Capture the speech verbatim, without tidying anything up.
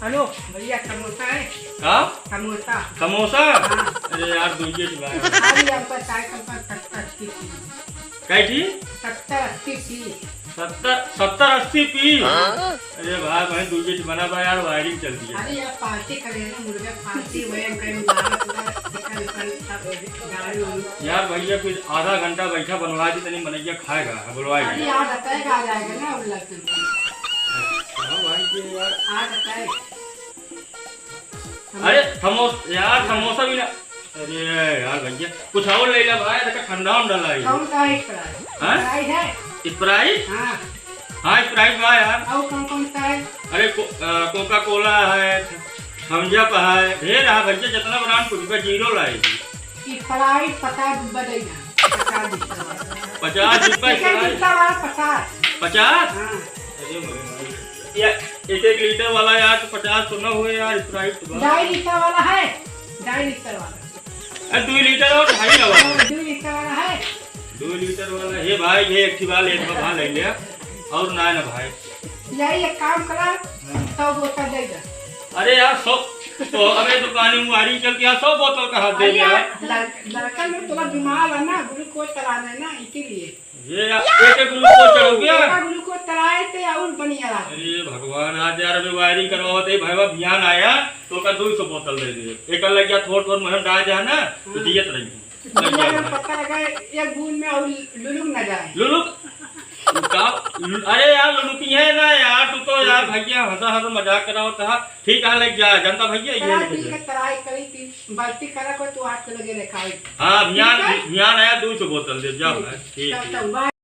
हेलो भैया, समोसा है? का? समोसा। समोसा? हाँ। अरे यार, दुइये ठो लाए। अरे, आपका चाय का सत्तर अस्सी पी। कै ठी? सत्तर अस्सी पी। सत्तर, सत्तर अस्सी पी? हाँ? अरे भाई, भाई, दुइये ठो बना बा यार, wiring चलती है। अरे यार, party करे ना, मुर्गा party हुए, कहीं मारा पूरा chicken उकन सब गाड़ी वाड़ी। यार भैया, फिर आधा घंटा बैठा, बनवा दी, तनी मनैया खाएगा, बुलवाएगा। अरे यार, बताएगा, आ जाएगा ना, उल्ला से। हाँ भाई, ये यार। आ बताए। अरे, समोस-, यार, समोसा भी ना। अरे यार भैया, कुछ और ले ला भाई, देखा ठंडा उंडा लाई। कौन सा है Sprite? हाँ? Sprite है? Sprite? हाँ। हाँ, Sprite बा यार। और कौन कौन सा है? अरे, को-, अ, Coca Cola है, Thums Up है, ढेर है भैया, जितना brand कुछ बा, Zero लाई। Sprite पचास डिब्बा दे ना, पचास डिब्बा। पचास डिब्बा एक एक Sprite? डिब्बा वाला पचास। पचास? हाँ। अरे भाई, भाई। या एक एक लीटर वाला यार, तो पचास तो ना हुए यार, Sprite तो बा। ढाई लीटर वाला है, ढाई लीटर वाला। अरे, दुई लीटर और ढाई वाला। हाँ, दुई लीटर वाला है। दुई लीटर वाला, हे भाई, ये एक ठे बा, ले, एक ठे बा, ले ले। और ना, ना भाई। यही एक काम करा, हाँ। सौ बोतल दे दे। अरे यार, सौ, तो हमें दुकान में wiring चलती है, सौ बोतल कहाँ दे अरे दे? यार, लड़-, लड़का लोग थोड़ा बीमार है ना, glucose चलाना है ना, इसीलिए। ये यार, एक एक glucose चढ़ो क्या? एक glucose चलाए थे और बढ़िया रहा। अरे भगवान, आज यार अभी wiring करवावत है, भाई, भियान आया, तो ओका दुई सौ बोतल दे दे। एक लग गया, थोड़ थोड़ मरहम डाल दे ना, तो हाँ। जियत रही। दुनिया में पता लगा, एक बूंद में और लुलुक न जाए। लुलुक? का? लु-, अरे यार, लुलुकी है ना यार, तू तो यार भैया हंसा हंसा मजाक करावत है। ठीक है, लग जा, जनता भैया, ये चला ले ठीक जा। है, तराई करी थी, बाल्टी करा को तू हाथ के लगे रखा है। हाँ, भियान, ठीक है? भियान आया, दुई सौ बोतल दे, जा भाई। ठीक, चल, ठीक। चल, bye।